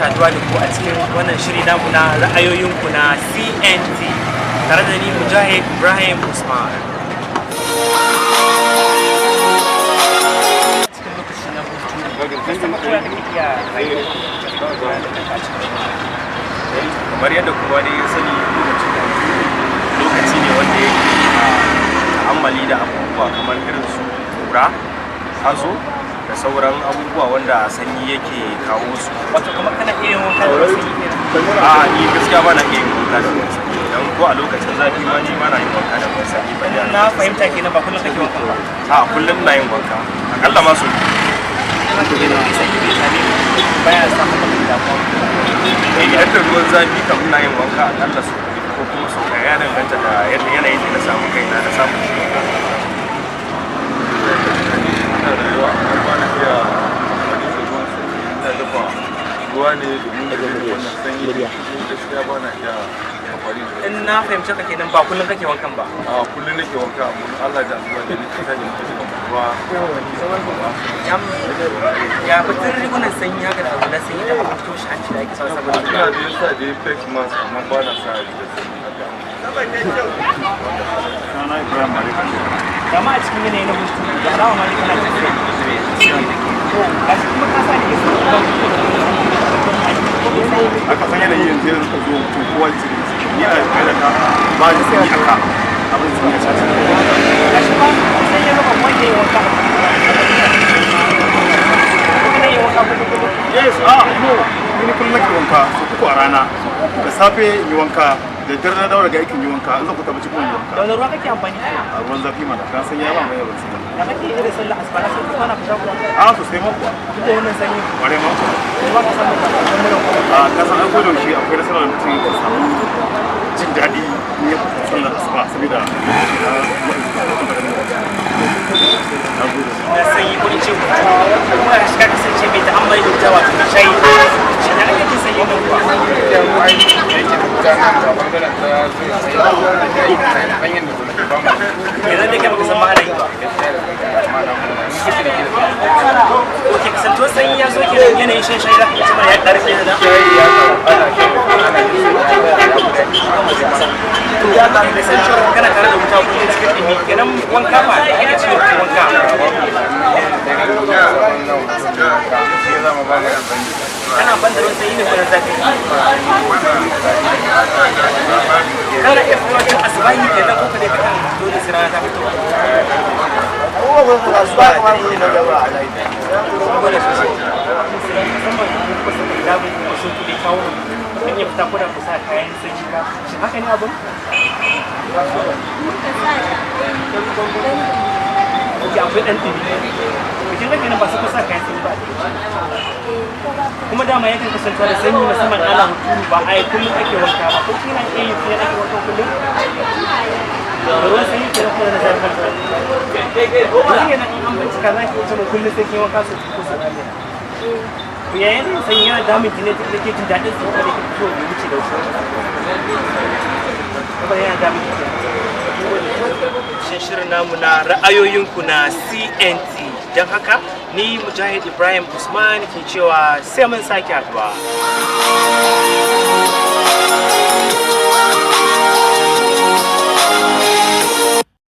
Saduwa da ku a cikin wannan shiri namu na ra'ayoyinku na CNT, tare da ni, Mujahid Ibrahim Usman. Cikin lokaci na hutu, ko ya kake iya rayuwa da kanka a cikin Kamar yadda kowa dai ya sani, lokacin hutu lokaci ne wanda yake ta'ammali da abubuwa kamar irin su kura, hazo da sauran abubuwa wanda sanyi yake kawo su. Wato kamar kana iya yin wanka da ruwan sanyi kenan? A, ni gaskiya ba na iya yin wanka da ruwan sanyi, don ko a lokacin zafi ma ni ba na yin wanka da ruwan sanyi ba. Na fahimta kenan ba kullum kake wankan ba? A, kullum na yin wanka, akalla ma sau biyu. Haka kenan bai sanyi bai same ni baya samun maka damuwa? Eh, idan da ruwan zafi kam ina yin wanka akalla sau biyu ko kuma sau ɗaya, ya danganta da yadda yanayin da na samu kaina na samu shi. Ina rayuwa, amma ba na iya amfani da ruwan sanyi. Ina dafa ruwa ne domin da wannan sanyi da shigo. Gaskiya ba na iya amfani da In na fahimci ka kenan, ba kullum kake wankan ba? A, kullum nake wanka, amma Allah da Allah da nake tashi nake dafa ruwa. Ya batun rigunan sanyi haka da abu na sanyi da abin toshe hanci da ake sawa saboda Ina da yasa da face mask, amma ba na sa rigar sanyi haka. Sunana Ibrahim Malik. Kama a cikin yanayi na hutu, da alama ma kana tafiya, to gashi kuma ka sa ni ke Aka san yanayi yanzu yanzu ka zo mutum kowa ji ni a kai da ka ba ji sanyi aka abin sanyi a cikin. Gashi ba sai ya zama wanda ya wanka, kana yin wanka kullum kullum? Yes, ah, no, ni kullum nake wanka su 3 a rana. Da safe in yi wanka, da dare na dawo daga aikin yi wanka, in zan fita bacci kuma in yi wanka. Da wani ruwa kake amfani? A ruwan zafi mana, kan san ya ba mai yawan sanyi. Da kake irin sallah asuba, na san kuma na fita kuwa? A, sosai ma kuwa. Duk da wannan sanyi? Kware ma kuwa. Ba ka samu ka mura ko? A, ka san an koda yaushe akwai nasarar da mutum ya samu jin daɗi in ya fita sallar asuba, saboda na gode. Na sanyi ko in ce hutu, kuma ka shiga kasance mai ta'ammali da wuta, wato mai shayi. Shi da ake jin sanyi nan kuwa? Gudanar da bangaren ta zai sanyin da zuwa ba mu. Yanzu da kai baka san ma'ana yi ba. Gaskiya da kanka ma na kuma ni kuke da ke da Ok, kasantuwar sanyi ya zo kenan, yanayin shan shayi za ka iya cewa ya ƙarfi da shayi ya karu, ana shan, ana jin sanyi ya fi daɗi. To ya ka kasancewar kana tare da wuta kullum cikin ɗumi kenan, wanka fa da ake cewa wanka? Kana ban da ruwan sanyi ne ko na zafi? Kana iya fitowa tun asubahi kenan, ko ka dai kakan dole sai rana ta fito? Gode sosai. Musamman in kuka saka hijabin ku sun kuɗi kawo kan iya fita ko da ku sa kayan sanyi ba. Shin haka ne abun? Ok, akwai ɗan ɗumi. Bikin ga kenan ba su kusa kayan sanyi ba. Kuma dama yakan kasancewa da sanyi, musamman ana hunturu, ba ai kullum ake wanka ba, ko kina iya yi fiye ake wanka kullum? Da ruwan sanyi kenan kuma da zafi? Yanzu kenan in an bincika, za ki wuce mu kullum sai kin wanka sau 2 ko sau 3. To, yayin da sanyi yana damun ki ne da ke jin daɗin sa, ko da ke fito ya wuce da wasu kuma yana damun ki kenan? Shin shirin namu na ra'ayoyinku na CNT, don haka ni, Mujahid Ibrahim Usman, ke cewa sai mun sake haduwa.